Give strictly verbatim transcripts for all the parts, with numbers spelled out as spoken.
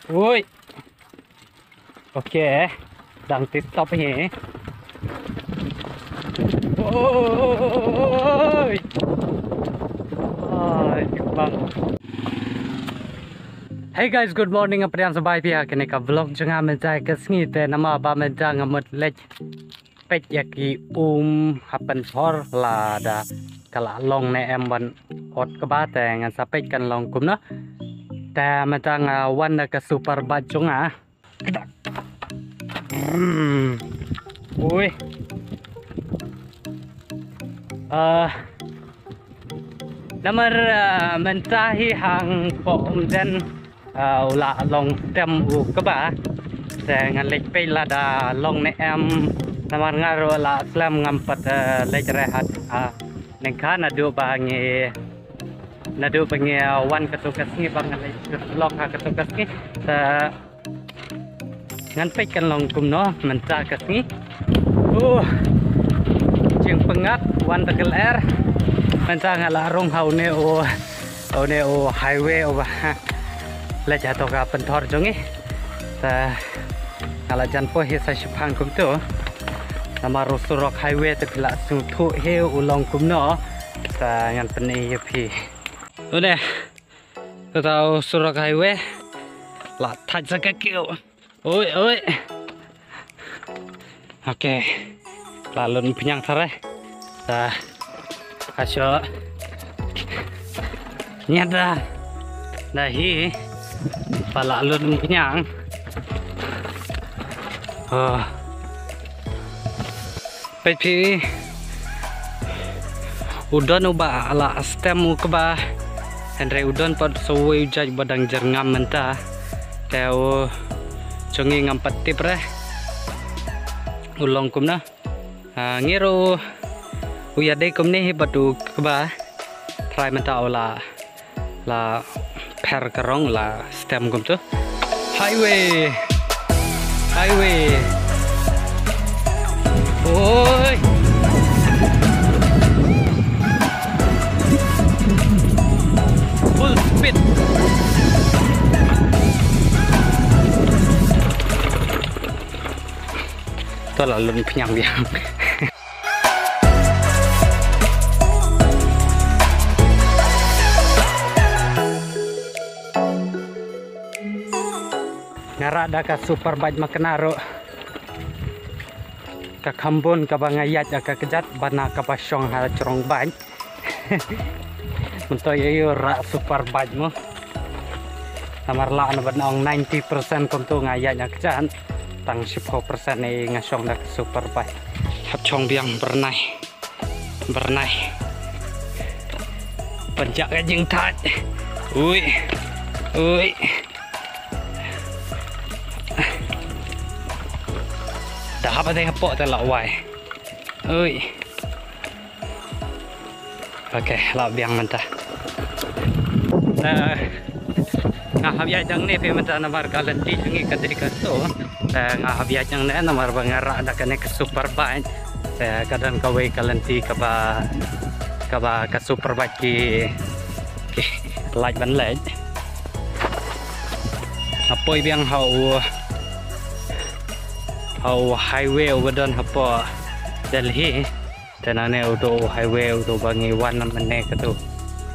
Ui. Okay. Dang tip top hi. Ui. Ai, bang. Hey guys, good morning. Nga pdiang sngewbha ïa phi ha kane ka vlog jong nga mynta ka sngi. Te namar ba mynta nga mut leit peit ïa ki um ha pynthor lada ka la long ne em ban ot kba, te ngan sa peit kan long kumno. Te mynta nga wan da ka super bike jong nga. Hmm. Ui. Ah. Namar, ah, mynta hi hangpoh Umden, ah, u la long stem u kba. Te ngan leit peit lada long ne em. Namar nga ruh la slem ngam pat, ah, leit rehat, ah, nyngkong naduh ba ngi, naduh ba ngi, ah, wan katto ka sngi ba ngan leit vlog ha katto ka sngi. Te ngan peit kan long kumno mynta ka sngi. Uh, jingpyngngad wan da ka lyer. Mynta nga la rung ha une u, une u highway uba leit hato ka pynthor jong ngi. Te nga la jan poi hi sa shipang kumto. Namar u surok highway te phi la sngewthuh hi u long kumno. Te ngan pyni ïa phi. Une. Kata u surok highway. La thait sa ka kiew. Oi, oi. Okay. La lun pynïang tare. Da. Asho. Nyada. Da hi. Ba la lun pynïang. Oh. Peit phi. U don uba la stem u kba. Hynrei u don pat sa uwei u jait ba dang jyrngam mynta. Te u jong ngi ngam pat tip re. U long kumno. Ah, ngi ruh u ïadei kumne hi bad u kba. Trai mynta u la la pher ka rong la stem kumto. Highway. Highway. Oi. Full speed. To la lun pynïang biang. Nga rah da ka super bike ma kane ruh. Ka kham bun kaba nga ïaid ha ka kjat bad na kaba shong ha jrong bike. Mynta ïa u rah super bike mo. Namar lah na ban ong ninety percent kumto nga ïaid ha ka kjat. Tang shiphew percent ei nga shong da ka super bike. Hap shong biang bernai. Bernai. Pynjah ka jingthait. Ui. Ui. Da hap dei hapoh te la wai. Ui. Okay, la biang mynta. Eh, nga hap ïaid hangne phi mynta namar ka lynti jong ngi ka dei kato. Eh, nga hap ïaid hangne namar ba nga rah da kane ka super bike. Eh, ka don kawei ka lynti kaba, kaba ka super bike ki, ki lait ban leit. Nga poi biang ha u, ha u highway uba don hapoh Delhi. Te nangne uto u highway uto ba ngi wan mynne kato.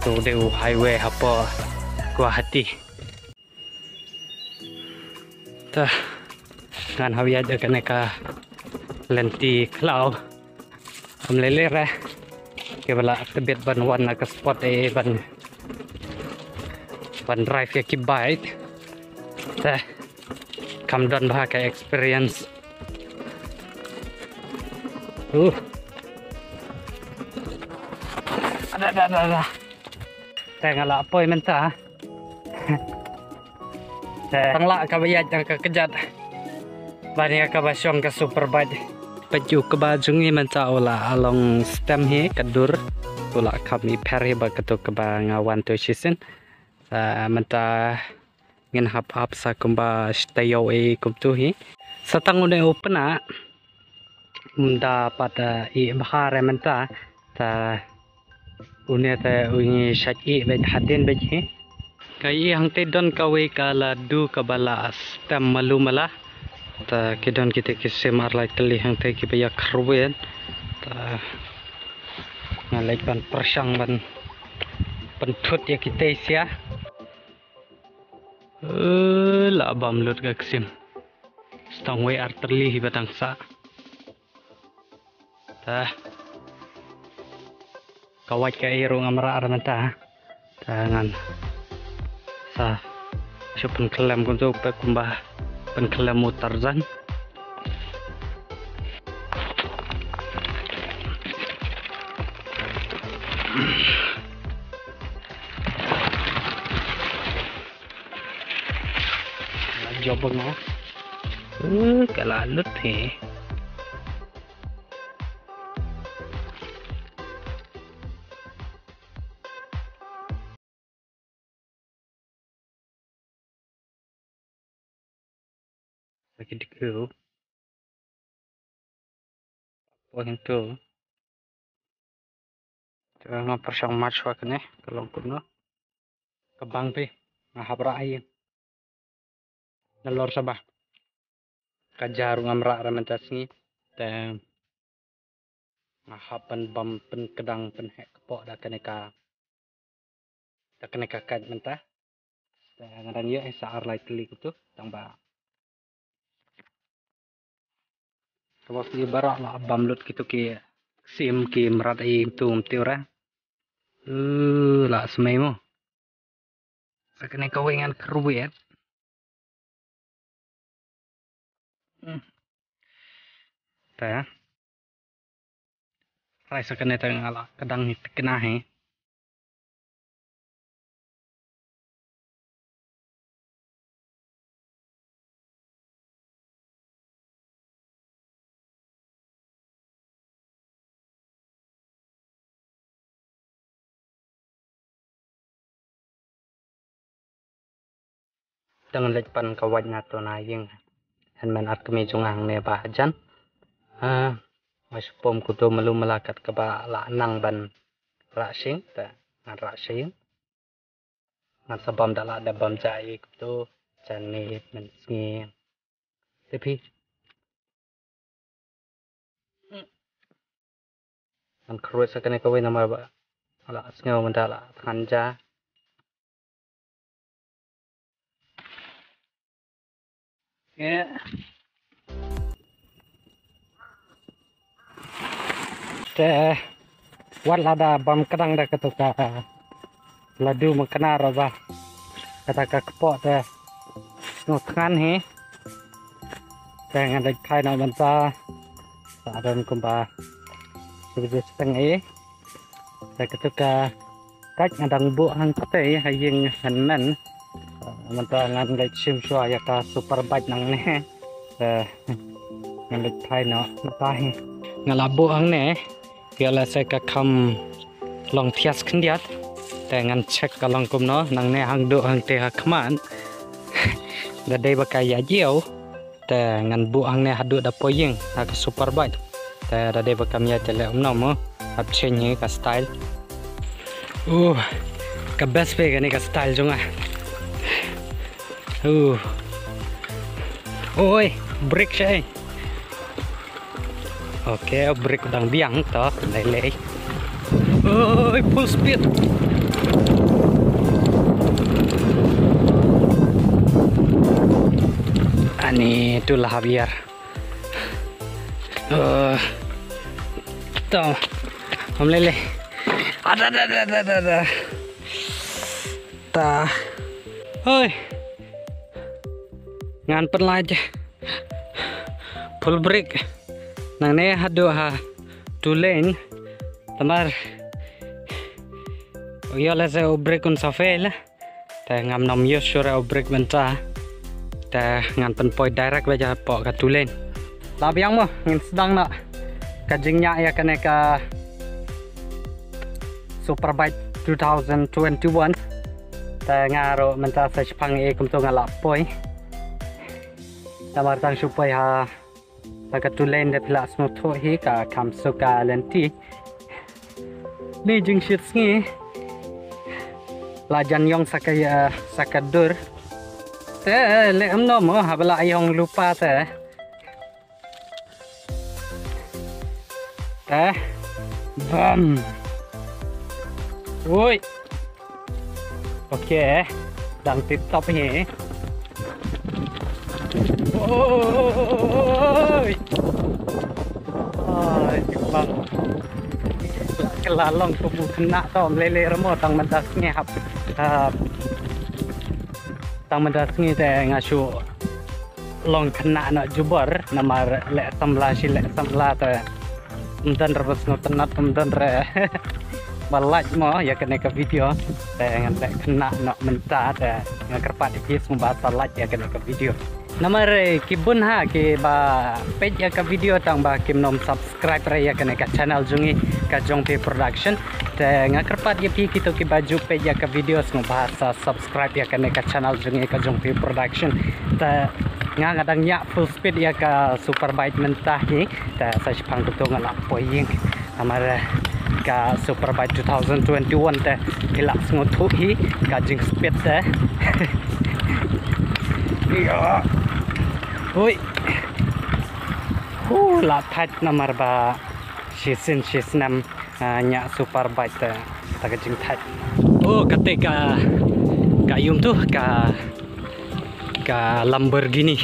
Uto u dei u highway hapoh Guwahati. Te ngan hap ïaid da kane ka lynti khlaw. Ym lei lei re. Kiba la tbit ban wan na ka sport ei ban, ban drive ïa ki bike. Te kam don bha ka experience. Uh. Ada, ada, ada, ada. Te nga la poi mynta. Te tang la kaba ïaid na ka kjat. Ban ïa kaba shong ka super bike. Peit u kba jong ngi mynta u la long stem hi ka dur. U la kham i pher hi ba kato kaba nga wan to shisien. Te mynta ngin hap ap sa kumba shi taïew ei kumto hi. Sa tang une u pynah. Ym da pat, eh, ïeh bha re mynta. Te une te u ngi shait ïeh beit hadien beit hi. Ka i hangtei don kawei ka ladu kaba la stem malu mala. Ta ki don kitei ki sim ar lai tylli hangtei kiba ïa kyrwit. Ta nga leit ban pyrshang ban pynthut ïa kitei sia. Eh, la bam lut ka sim. Stang wei ar tylli hi ba dang sah. Ta. Ka wait ka i ruh ngam rah ra mynta. Ta ngan sa shu pynkhlem kumto peit kumba pynkhlem u Tarzan. Job nga. Eh, ka la lut hi. Lagi dikeu. Point tu. Te nga pyrshang mat shuwa kane ka long kumno. Ka bang phi nga hap rah ïing. Nalor saba ka ja ruh ngam rah ra mynta sngi. Te nga hap ban bam pynkdang pynheh kpoh da kane ka da kane ka kait mynta. Te nga dang ïoh sa ar lai tylli kumto tang ba kaba phi baroh la bam lut kito ki sim ki mrad i tum tiura. Uh, la smei mo. Sa kane kawei ngan kyrwit. Hmm. Ta. Rai sa kane ta nga la kdang hi tikna hi. Dang leit pan ka wait na to na ïing. Hynmen ar kmie jong nga hangne ba hajan. Ha, ma shu pom kuto malu mala kat kaba la nang ban rah shing, ta ngan rah shing. Ngan sa bam da la da bam ja i kuto jan ne men sngi. Te phi. Ngan kyrwit sa kane kawei namar ba la sngew mynta la thngan ja. Te wat lada bam kdang da kato ka ladu mangkna roba kata ka kpoh te sngewthngan hi. Te ngan dei phai na banta sa don kumba sibiji seteng i. Te kato ka Kait nga dang buh hangtei ha ïing hynmen. Mynta ngan leit shim shuwa ïa ka super bike nangne. Te ngan leit phai noh mynta hi. Nga la buh hangne. Ïa lehse ka kham long thias khyndiat. Te ngan check ka long kumno nangne hangduh hangtei ha khmat. Da dei ba ka ïa jiew. Te ngan buh hangne haduh da poi ïing ha ka super bike. Te da dei ba kam ïa te leh kumno mo hap change hi ka style. Uh, ka best pe kane ka style jong nga. Uh. Oi, brake shai. Okay, brake dang biang to, lei lei. Oi, full speed. Ani tu lah biar. Eh, to. Om lele. Ada, ada, ada, ada, ada. Ta. Hoi. Ngan pynlait. Full brake. Nangne haduh ha two lane. Tamar. Ïa lehse u brake un sa fail. Te ngam nym ïoh shuh re u brake mynta. Te ngan pynpoi direct beit hapoh ka two lane. La biang mo ngin sdang noh ka jingñiah ïa kane ka Superbike two thousand twenty-one. Te nga ruh mynta sa shipang e kumto nga la poi. Namar tang shu poi ha ha ka two lane da phi la sngewthuh hi ka kham suk ka lynti. Ni jingshit sngi. La jan ïong sa ka, eh, sa ka dur. Te leh em no mo, haba la ïong lypa te. Te. Bam. Ui. Okay. Dang tip top hi. Oi. Ai, bang. Ka la long kum u khynnah to, ym lei lei ruh mo, tang mynta sngi hap. Ah, tang mynta sngi te nga shu long khynnah noh jubor, namar leh samla shi leh samla te. Ym don re ba sngewtynnat, ym don re ba like mo ïa kane ka video. Te ngan leh khynnah noh mynta te nga kyrpad ïa phi sngewbha sa like ïa kane ka video. Namar, eh, ki bun ha kiba peit ïa ka video tang ba kim nym subscribe re ïa kane ka channel jong ngi ka Jongphi Production. Te nga kyrpad ïa phi kito kiba ju peit ïa ka video sngewbha sa subscribe ïa kane ka channel jong ngi ka Jongphi Production. Te nga nga dang ñiah full speed ïa ka super bike mynta hi. Te sa shiphang kumto nga la poi ïing. Namar, eh, ka super bike two thousand twenty-one te ki la sngewthuh hi ka jingspeed te. Ïa. Hui. Hu, la thait namar ba shisien shisnem, ah, ñiah super bike te, ta ka jingthait. Oh, kata ka, ka ïum tu, ka, ka Lamborghini.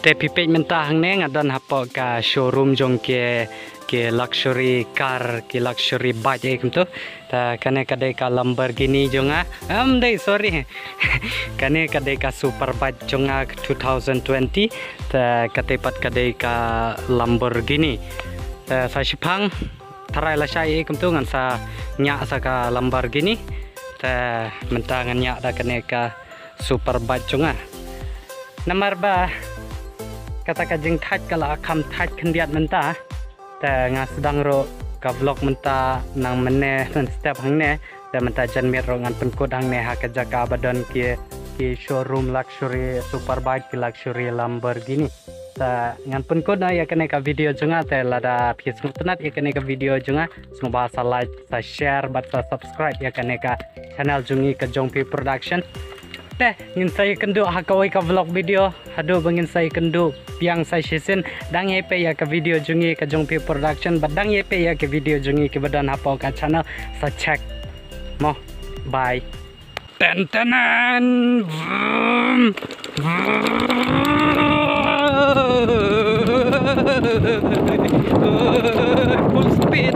Te phi peit mynta hangne nga don hapoh ka showroom jong ki, ki luxury car, ki luxury bike ei kumto. Te kane ka dei ka Lamborghini jong nga. Em dei, sorry. Kane ka dei ka super bike jong nga two thousand twenty. Te kata pat ka dei ka Lamborghini. Te sa shiphang tharai lashai ei kumto ngan sa ñiah sa ka Lamborghini. Te mynta ngan ñiah da kane ka super bike jong nga. Namar ba kata ka jingthait ka la kham thait khyndiat mynta. Te nga sdang ruh ka vlog mynta nang mynne nang step hangne. Te mynta janmiet ruh ngan pynkut hangne ha ka jaka ba don ki, ki showroom luxury super bike, ki luxury Lamborghini. Te ngan pynkut noh ïa kane ka video jong nga, te lada phi sngewtynnat ïa kane ka video jong nga, sngewbha sa like, sa share bad sa subscribe ïa kane ka channel jong ngi ka Jongphi Production. Te ngin sa ïakynduh ha kawei ka vlog video. Haduh ba ngin sa ïakynduh biang sa shisien, dang ïai peit ïa ka video jong ngi ka Jongphi Production bad dang ïai peit ïa ka video jong ngi kiba don hapoh ka channel. Sa check mo. Bye. Ten ten ten. Vroom. Vroom. Full speed.